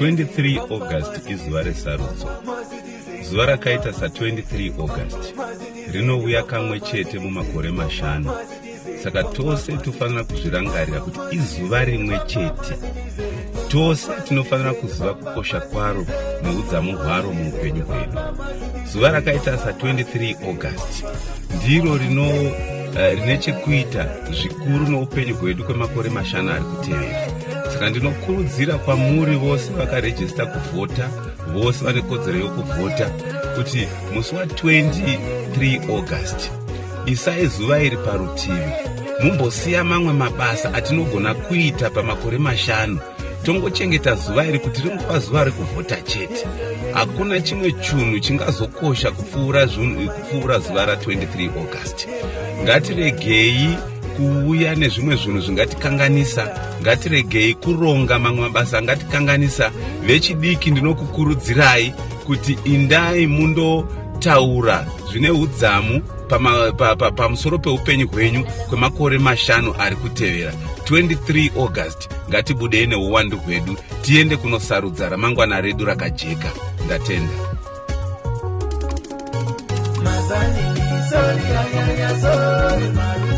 23 August izuva resarudzo. Zuva rakaita sa23 August rinouya kamwe chete mumakore mashanu. Saka tose tofanira kuzvirangarira kuti izuva rimwe chete. Tose tinofanira kuziva kukosha kwaro neudzamu hwaro muupenyu hwedu. Zuva rakaita sa23 August ndiro rino rine chekuita zvikuru noupenyu hwedu kwemakore mashanu ari kutevera. Saka ndinokurudzira kwamuri vose vakarejista kuvhota, vose vane kodzero yokuvhota, kuti musi wa23 August isai zuva iri parutivi, mumbosiya mamwe mabasa atinogona kuita pamakore mashanu, tongochengeta zuva iri kuti ringova zuva rekuvhota chete. Hakuna chimwe chunhu chingazokosha kupfuura zuva ra23 August. Ngatiregei kuuya nezvimwe zvinhu zvingatikanganisa, ngatiregei kuronga mamwe mabasa angatikanganisa. Vechidiki, ndinokukurudzirai kuti indai mundotaura zvine udzamu pamusoro peupenyu hwenyu kwemakore mashanu ari kutevera. 23 August, ngatibudei neuwandu hwedu tiende kunosarudza ramangwana redu rakajeka. Ndatenda. Sorry, sorry, sorry.